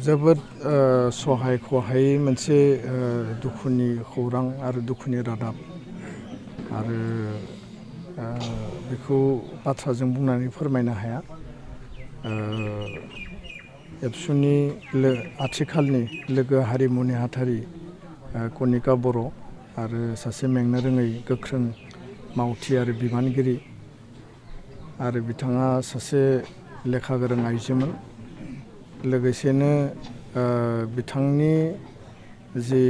जोबोद सहाय खहायै मोनसे दुखुनि खौरां आरो दुखुनि रादाब आरो बेखौ बाथ्राजों बुंनानै फोरमायनो हाया। एबसुनि आथिखालनि लोगो हारिमु नेहाथारि कनिका बर' आरो सासे मेंनो रोङै गोख्रों मावथि आरो बिबानगिरि आरो बिथाङा सासे लेखा गोरों आइजोमोन। लोगोसेनो बिथांनि जि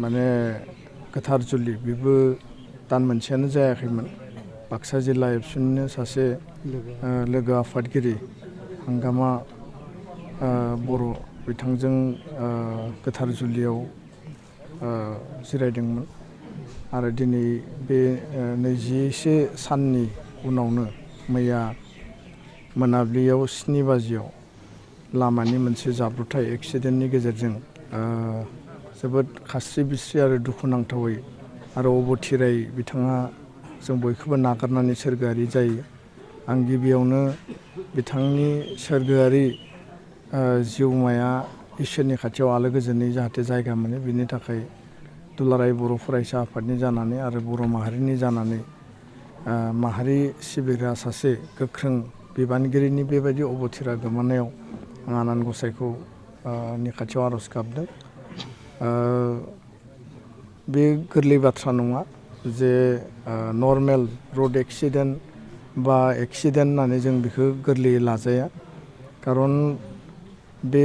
माने गोथार जुलि बेबो दान मोनसेयानो जायाखैमोन। बाक्सा जिल्ला एबसुनिनो सासे लोगो आफादगिरि हांगामा बर' बिथांजों गोथार जुलियाव जिरायदोंमोन आरो दिनै बे 21 साननि उनावनो मैया मोनाबिलियाव 7 बाजियाव लामानि मोनसे जाब्रबथाय एक्सिडेन्टनि गेजेरजों जोबोद खास्रि बिस्रि आरो दुखुनांथावै आरो अबथिरायै बिथाङा जों बयखौबो नागारनानै सोरगोआरि जायो। आं गिबियावनो बिथांनि सोरगोआरि जिउमाया इसोरनि खाथियाव आलो गोजोनै जाहाथे जायगा मोनो बिनि थाखाय दुलाराय बर' फरायसा आफादनि जानानै आरो बर' माहारिनि जानानै माहारि सिबिग्रा सासे गोख्रों बिबानगिरिनि बेबायदि अबथिरा गोमानायाव आं आनान गसाइखौ नि खाथियाव आर'ज गाबदों। बे गोरलै बाथ्रा नङा जे नर्मेल रड एक्सिडेन्ट बा एक्सिडेन्ट होननानै जों बेखौ गोरलैयै लाजाया। खारन बे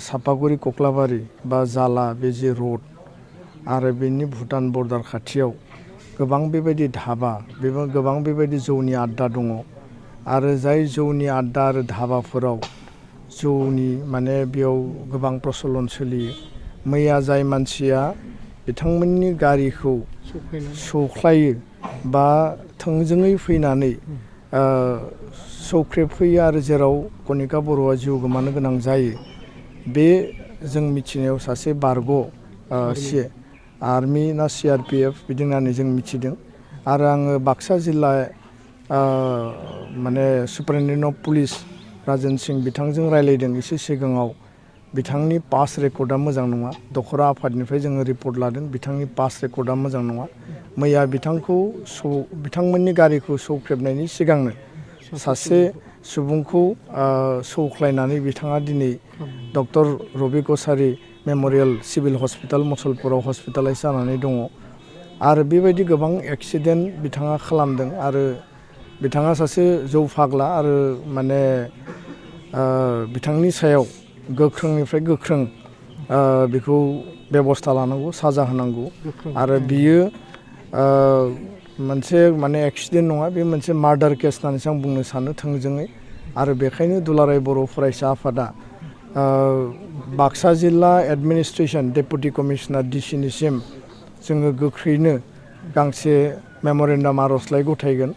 सापागुरि कक्लाबारि बा जाला बे जे रड आरो बेनि भुटान बर्डार खाथियाव गोबां बेबायदि धाबा गोबां बेबायदि जौनि आड्डा दङ आरो जाय जौनि आड्डा आरो धाबाफोराव जौनि माने बेयाव गोबां प्रसलन सोलियो। मैया जाय मानसिया बिथांमोननि गारिखौ सौख्लायो बा थोंजोङै फैनानै सौख्रेबफैयो आरो जेराव कनिका बर'आ जिउ गोमानो गोनां जायो बे जों मिथिनायाव सासे बारग' आर्मि ना CRPF बिदि होननानै जों मिथिदों। आरो आङो बाक्सा जिल्ला माने सुपारिनटेन्डेन्ट अफ पुलिस राजेन सिं बिथांजों रायज्लायदों एसे सिगाङाव। बिथांनि पास रेकर्डआ मोजां नङा। दखरा आफादनिफ्राय जोङो रिपर्ट लादों बिथांनि पास रेकर्डआ मोजां नङा। मैया बिथांमोननि गारिखौ सौख्रेबनायनि सिगांनो सासे सुबुंखौ सौख्लायनानै बिथाङा दिनै डक्टर रबि कसारि मेम'रियेल सिभिल हस्पिटाल मुसलपुराव हस्पिटालाइज जानानै दङ। आरो बेबायदि गोबां एक्सिडेन्ट बिथाङा खालामदों आरो बिथाङा सासे जौ फाग्ला आरो माने बिथांनि सायाव गोख्रोंनिफ्राय गोख्रों बेखौ बेबस्था लानांगौ साजा होनांगौ आरो बियो मोनसे माने एक्सिडेन्ट नङा बे मोनसे मार्डार केस होननानैसो आं बुंनो सानो थोंजोङै। आरो बेखायनो दुलाराय बर' फरायसा आफादा बाक्सा जिल्ला एडमिनिस्ट्रेसन डेपुटि कमिशनार DCनिसिम जोङो गोख्रैनो गांसे मेम'रेन्डाम आर'जलाइ गथायगोन।